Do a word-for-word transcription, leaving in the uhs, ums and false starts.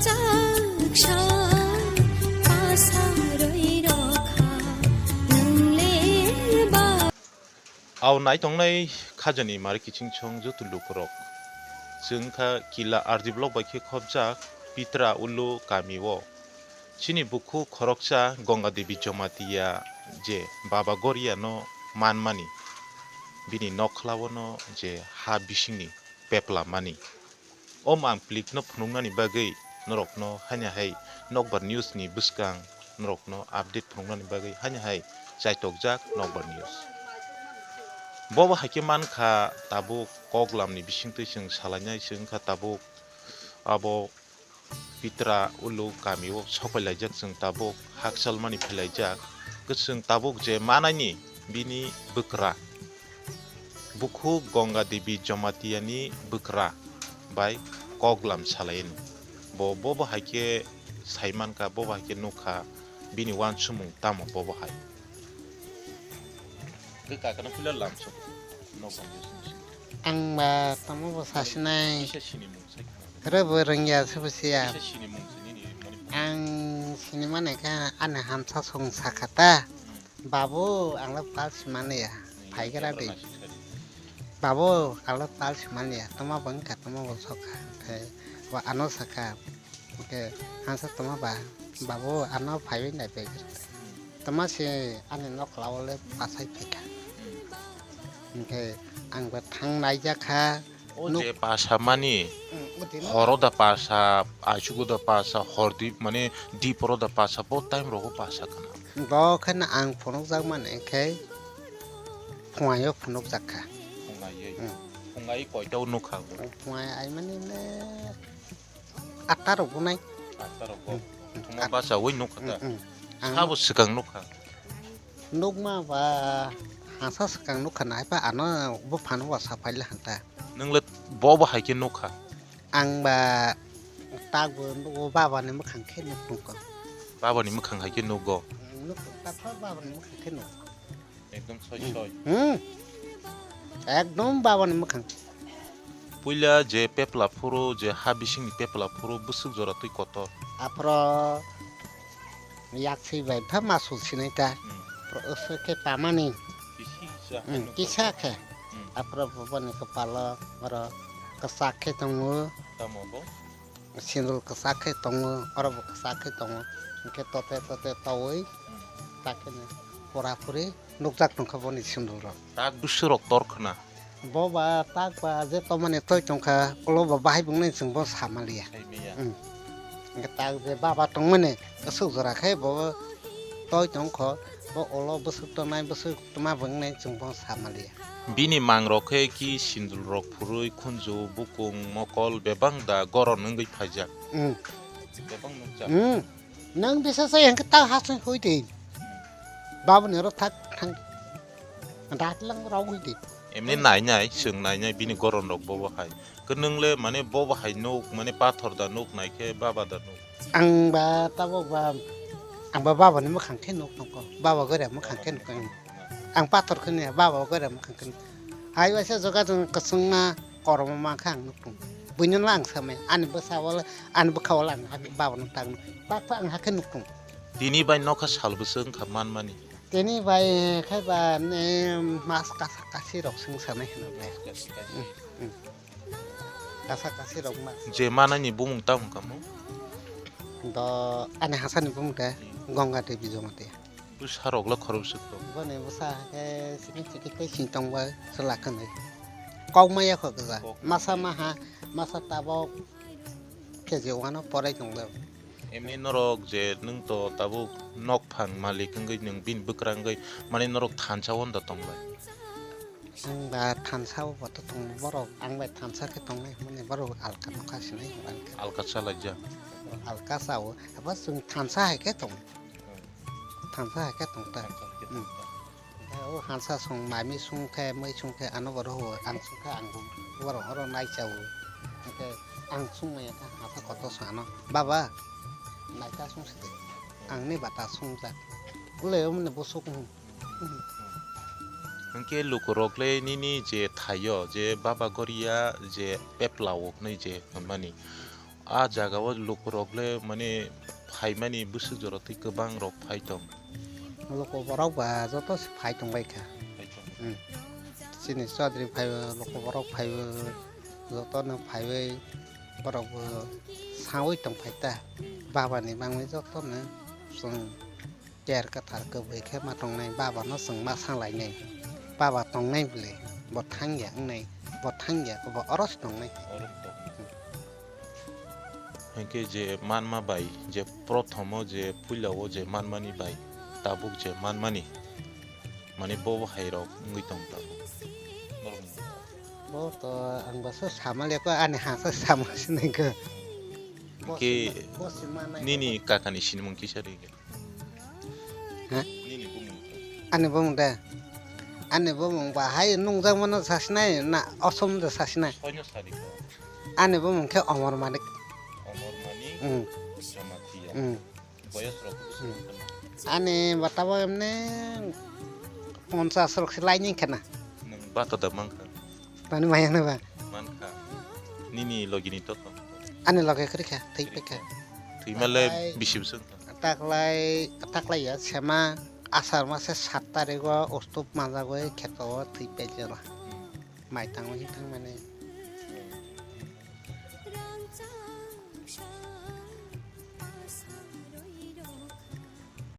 Chaksa pasarwi rokha, nwng le ba- Au nai tongnai khajani mari kiching chong joto lukurok. Chwng kha Kila R D block bai khe khopjak Pitra Ulu kami o. Chini bukhuk khoroksa Ganga Devi Jamatia je Baba Goria no manmani, bini nokhla o no je ha bisingni pepla mani. O mangplik no phunuknani bagwi norokno haino hai Nokbar News ni bwskang norokno update phunuknani bagwi haino hai chaitokjak Nokbar News. Bobo hai khe mankha tabuk koklam ni bisingtwi chwng salainai se wngkha tabuk abo Pitra Ulu kami o sopai laijak chwng tabuk hakchal mani phai laijak. Chwng tabuk je manaini bini bwkra. Bukhuk Ganga Devi Jamatia ni bwkra bai koklam salaino. Bo, bobo hai khe sai mankha, bobo hai khe nukha, bini uansukmung tamo bobo hai. Khe kakano puila lamsok. Nokbar News ni simi. Ang ba tamo bo sasinai. Kisa sinimung sai khna. Rwbo rwngya, sobo siya. Kisa sinimung sini ni mani. Ang sinimani kha ani hamsa song sakha ta. Hmm. Babu, ang le pal simani ya. Hmm, phaigra de. Babu, ang le pal simani ya. Toma bo wngkha, toma bo sokha. Khe bo ano sakha. Hwnkhe hangsa toma ba, babu ano phaiwi naiphai. Toma se ani nokhla o le pasai phaikha. Hwnkhe ang bo thang naijakha. O nuk- je pasa mani, hmm, o din horo da pasa, achugo da pasa, hor di, mane diporo da pasa, bo time rogo pasa kana. Bo kheno ang phunukjak mani khe phungai o phunukjak kha. Phungai, hmm, phungai koita o nukha bo? Phungai ai mani le Atta rok bo nai. Atta rok bo. Hmm. Thuma at- basa oi nukha ta. Hmm, hmm. Ang sabo swkang nukha. Nukma ba hasa swkang nukha nai pa ano buphano ba sapai le hanta. Nwng le bo bo hai khe nukha. Ang ba tak bo nugo baba ni mwkhang khe nuk nukha. Baba ni mwkhang hai khe nugo. Hmm, nuk ta baba ni mwkhang khe nuk. Ekdom soi soi. Hmm. Ekdom babani mwkhang. Puila je pepla phuru, je ha bisingni pepla phuru, bwswk jora twi kotor. Aphro yaksi bai pha masul sinai ta. Hmm. Aphro aswk khe tamani. Kisa khe. Hmm, kisa khe. Hmm. Aphro boboni kwpalo oro kwchak khe tongo. Tamo bo? Sindul kwchak khe tongo, oro bo kwchak khe tongo. Hwnkhe tote tote towi, hmm, ta khe no pura puri nukjak tongkha boni sindul rok. Tak bwswk rok tor khna. Bo ba tak ba je tomani toi tongkha, ulo bo bahai bwngnai chwng bo samaliya. Saimanya. Hmm. Hwnkhe tak je baba tongmani, aswk jora khe bo toi tongkho, bo ulo bwswk tongnai, bwswk tongma bwngnai chwng bo samaliya. Bini mang rok khe ki sindul rok phurui khunju bukung mokol bebang da goron wngwi phaijak. Hmm. Bebang nukjak. Hmm. Nang bisa sa yang kata hasung hui de. Babu ni ro thak thang. Dat lang rau hui de. Emni nai nai, sung nai nai, bini goron rok bobo hai. Ke nung le mane bobo hai nuk, mane pathor da nuk nai khe baba da nuk. Ang ba tabok ba, ang ba baba ni mwkhang khe nuk nukho. Baba gora mwkhang khe nuk. Ang pathor khwni baba gora mwkhang khe nuk. Hai waisa joga jong kwchwngma kormo mankha ang nukung. Buino lang samai, ani bwsa wala, ani bwkha wala ang hak-, baba nuk tang nuk. Pakpa ang hakhe nukung. Tini bai nokha sal bwswk wngkha manmani. Tini bai khai ba ne mas kasa kasi rok swng sanai hwnwi bai. Kasi kasi. Hmm, hmm. Kasa kasi rok ma. Je manani bumung tamo kamo? Do ani hasani bumung de Ganga Devi Jamatia. Bwsa rok le khorok swk rok. Boni bwsa ke sini chiki tei sing tong bai chwla kwnwi. Kok maya kho gja. Kok masa maya. Maha, masa tabok K G one o porai tong le. Emni norok je nwng to tabuk nok phang malik wngwi nwng bini bwkrang wngwi mani norok thansa o da tong bai. Ang ba thansa o boto tong borok, ang bai thansa khe tongnai hwnmani borok alka nokha sinai hwnba khe. Alka chalaijak. Alka sao, abo chwng thansa hai khe tong. Thansa hai khe tong ta. Thansa hai khe tong ta. Hmm. O hansa song mami sung khe, mui sung khe, ano bo roho, ang sung khe, ang bo borok oro nai chao. Hwnkhe ang sung maya khe hasa kotor song ano, "Baba, naita sung sidi, ang ni bata sung jak." Ulai omoni bosok, hmm. Hwnkhe lukurok le nini je thaio, je baba goria, je pepla o hwnwi je hwnmani, A jaga o lukurok le mane phaimani bwswk jora twi kwbang rok phai tong. Luku borok ba joto se phai tong bai kha. Phai tong. Hmm. Chini Chaudhary phai o, luku borok phai o, joto no phai wi borok bo sawi tong phai ta. Baba ni bangwi joto no chwng Ter kwthar kwbwi khe ma tongnai, baba no chwng ma sa lainai. Baba tongnai bwle, bo thang ya wngnai, bo thang ya, bo oro se tongnai. Oro se tongnai. Hinkhe je manma bai, je prothomo, je puila o je manmani bai, tabuk je manmani, mane bo bo hai rok wngwi tong tabuk. Norok ni. Bo to ang bo se sama le ko ani ha se sama sinai ko. Bo Hinkhe se ma-, bo se ma nai nini ko. Kakani sinimung kisa ri khe? Ha? Nini bumung khe? Ani bumung de. Ani bumung ba hai nungjakmano sasinai na osom de sasinai. Soino sari khe? Ani bumung khe Omor Manik. Omor Manik. Hmm. Jamatia. Hmm. Boyos rok Hmm. Ani bata bo emne ponchas rok se laini khena. Nung bata da mangkha? Tani maya na ba? Mankha. Nini logi ni to tong. Ani logi kri kha, thwi pe kha. Thwi male Taklai bisi bwswk wngkha? Taklai, taklai ya, sema asar mase sat tarik o ustup manjagwi kheto o thwi pe jela. Hmm. Mai tangwi thang mani.